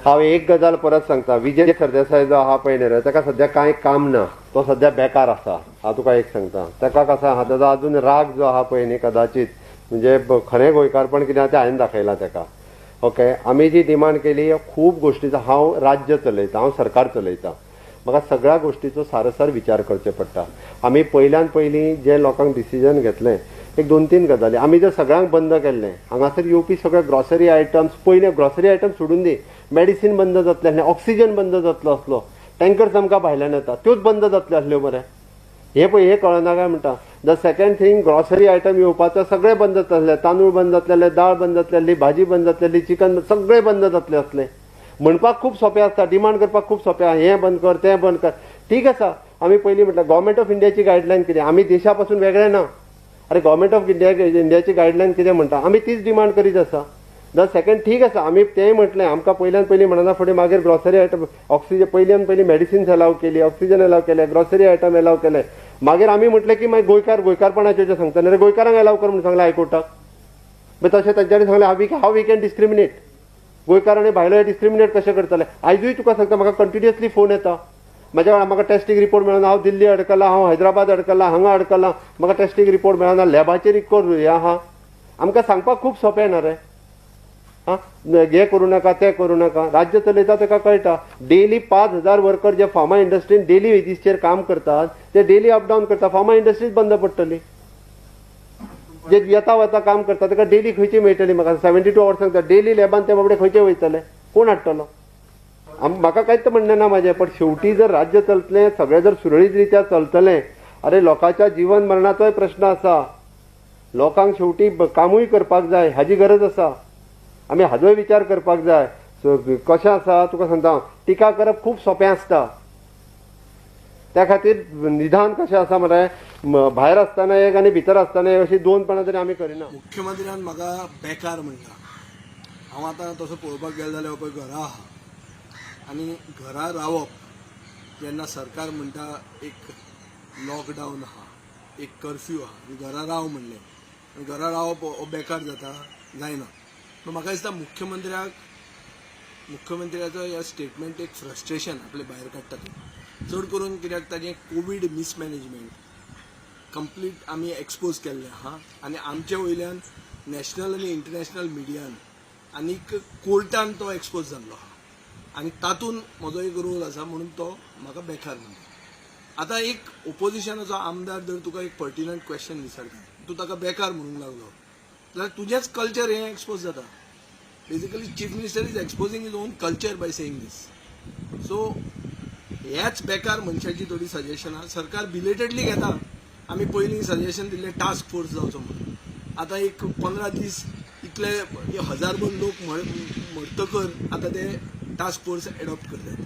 हांव एक गजाल परत सांगता. विजय सरदेसाय जो आहा पळय न्ही रे, ताका सद्या कांय काम ना, तो सद्या बेकार आसा. हांव तुका एक सांगता, ताका कसो आहा, ताजो अजून राग जो आहा पळय न्ही, कदाचित म्हणजे खरें गोंयकारपण कितें आहा तें हांवें दाखयलां ताका. ओके, आमी जी डिमांड केली खूब गोश्टीचो, हांव राज्य चलयता, हांव सरकार चलयता, म्हाका सगळ्या गोश्टीचो सारसार विचार करचे पडटा. आमी पयल्यान पयलीं जे लोकांक डिसिजन घेतलें, एक दोन तीन गजाली आमी जर सगळ्यांक बंद केल्लें, हांगासर येवपी सगळे ग्रॉसरी आयटम्स, पयले ग्रॉसरी आयटम सोडून दी, मेडिसीन बंद जातलें आसलें, ऑक्सिजन बंद जातलो आसलो, टँकर्स आमकां भायल्यान येता त्योच बंद जातल्यो आसल्यो मरे. हे पळय, हे कळना काय म्हणटा. The second thing, grocery item येवपाचो सगळे बंद जातले, तांदूळ बंद जातले, दाळ बंद जातली, भाजी बंद जातली, चिकन सगळे बंद जातले आसले. म्हणपाक खूब सोंपें आसता, डिमांड करपाक खूब सोंपें आसा, हें बंद कर तें बंद कर, ठीक आसा. आमी पयलीं म्हटल्यार गव्हर्मेंट ऑफ इंडियाची गायडलायन कितें, आमी देशा पासून वेगळे ना. अरे, गव्हर्मेंट ऑफ इंडियाची गायडलायन कितें म्हणटा, आमी तीच डिमांड करीत आसा. The second, ठीक आसा, आमी तेंय म्हटलें, आमकां पयल्यान पयलीं म्हणना फुडें मागीर ग्रॉसरी आयटम, ऑक्सिजन, पयल्यान पयलीं मेडिसिन्स अलाव केली, ऑक्सिजन अलाव केले, ग्रॉसरी आयटम अलाव केले. मागीर आमी म्हटलें की मागीर गोंयकार गोंयकारपणाचें जें सांगता न्ही, गोंयकारांक अलाव कर म्हणून सांगलें हायकोर्टाक. मागीर तशें तांच्यांनी सांगलें, how we can discriminate, गोंयकार आनी भायले डिस्क्रिमिनेट कशें करतले. आयजूय तुका सांगता, म्हाका कंटिन्युअसली फोन येता म्हाज्या वेळार, म्हाका टेस्टींग रिपोर्ट मेळना, हांव दिल्ली अडकला, हांव हैदराबाद अडकला, हांगा अडकला, म्हाका टेस्टींग रिपोर्ट मेळना, लॅबाचेर इतको हें आहा. आमकां सांगपाक खूब सोंपें ना रे, आं, हें करूं नाका तें करूं नाका. राज्य चलयता ताका कळटा. डेली 5000 वर्कर जे फार्मा इंडस्ट्रीन डेली वेजीसचेर काम करतात ते डेली अप डावन करता, फार्मा इंडस्ट्रीज बंद पडटली. जे येता वता काम करता ताका डेली खंयची मेळटली? म्हाका 72 आवर्स सांगता, डेली लॅबान ते बाबडे खंयचे वयतले, कोण हाडटलो? म्हाका कांयच म्हणणें ना म्हाजें, पण शेवटी जर राज्य चलतलें, सगळें जर सुरळीत रित्या चलतलें, अरे लोकांच्या जीवन मरणाचोय प्रश्न आसा, लोकांक शेवटी कामूय करपाक जाय, हाजी गरज आसा, आमी हाजोय विचार करपाक जाय. सो कशें आसा तुका सांगता, टिका करप खूब सोंपें आसता, त्या खातीर निदान कशें आसा मरे, भायर आसतना एक आनी भितर आसतना एक, अशी दोन पणां तरी आमी करिना. मुख्यमंत्र्यान म्हाका बेकार म्हणटा. हांव आतां तसो पळोवपाक गेलो जाल्यार पळय घरा आहा आनी घरा रावप, जेन्ना सरकार म्हणटा एक लॉकडावन आहा, एक कर्फ्यू आहा आनी घरा राव म्हणलें आनी घरा रावप हो बेकार जाता? जायना. पूण म्हाका दिसता मुख्यमंत्र्याचो ह्या स्टेटमेंट एक फ्रस्ट्रेशन आपले भायर काडटा तो, चड करून कित्याक ताजें कोवीड मिसमॅनेजमेंट कंप्लीट आमी एक्सपोज केल्लें आहा आनी आमचे वयल्यान नॅशनल आनी इंटरनॅशनल मिडियान आनीक कोर्टान तो एक्सपोज जाल्लो आहा आनी तातूंत म्हजो एक रोल आसा म्हणून तो म्हाका बेकार म्हणटा. आतां एक ओपोजिशनाचो आमदार जर तुका एक पर्टिनंट क्वेश्चन विचारता, तूं ताका बेकार म्हणूंक लागलो जाल्यार तुजेंच कल्चर हें एक्सपोज जाता. Basically, Chief Minister is exposing his own culture by saying this. So ह्याच बेकार मनशाची थोडी सजेशनां सरकार बिलेटेडली घेता. आमी पयलीं सजेशन दिल्लें टास्क फोर्स जावचो म्हणून. आतां एक 15 दीस इतले हजारभर लोक मरतकर आतां ते टास्क फोर्स एडॉप्ट करतात.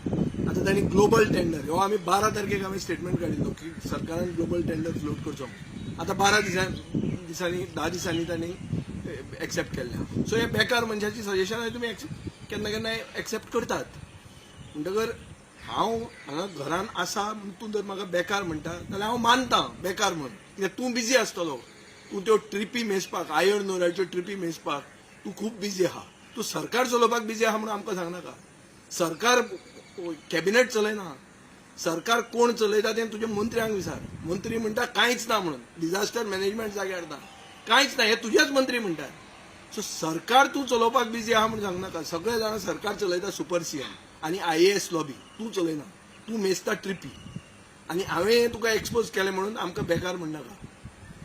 आतां तांणी ग्लोबल टेंडर हो आमी 12 तारखेक आमी स्टेटमेंट काडिल्लो की सरकारान ग्लोबल टेंडर फ्लोट करचो म्हणून. आतां 12 दिसांनी, 10 दिसांनी तांणी एक्सेप्ट केल्लें. सो हे बेकार मनशाची सजेशनां तुमी केन्ना केन्ना एक्सेप्ट करतात. म्हणटकर हांव हांगा घरान आसा म्हूण तूं जर म्हाका बेकार म्हणटा जाल्यार हांव मानता बेकार म्हणून, कित्याक तूं बिजी आसतलो. तूं त्यो ट्रिपी मेजपाक, आयर्न ओराच्यो ट्रिपी मेजपाक तूं खूब बिजी आहा. तूं सरकार चलोवपाक बिजी आहा म्हणून आमकां सांगनाका. सरकार कॅबिनेट चलयना, सरकार कोण चलयता तें तुज्या मंत्र्यांक विचार. मंत्री म्हणटा कांयच ना म्हणून, डिझास्टर मॅनेजमेंट जाग्यार ना, कांयच ना, हे तुजेच मंत्री म्हणटात. सो सरकार तूं चलोवपाक बिजी आहा म्हणून सांगनाका. सगळे जाणां सरकार चलयता सुपर सीएम आनी आयएएस लॉबी. तूं चलयना, तूं मेजता ट्रिपी आनी हांवें तुका एक्सपोज केलें म्हणून आमकां बेकार म्हणनाका.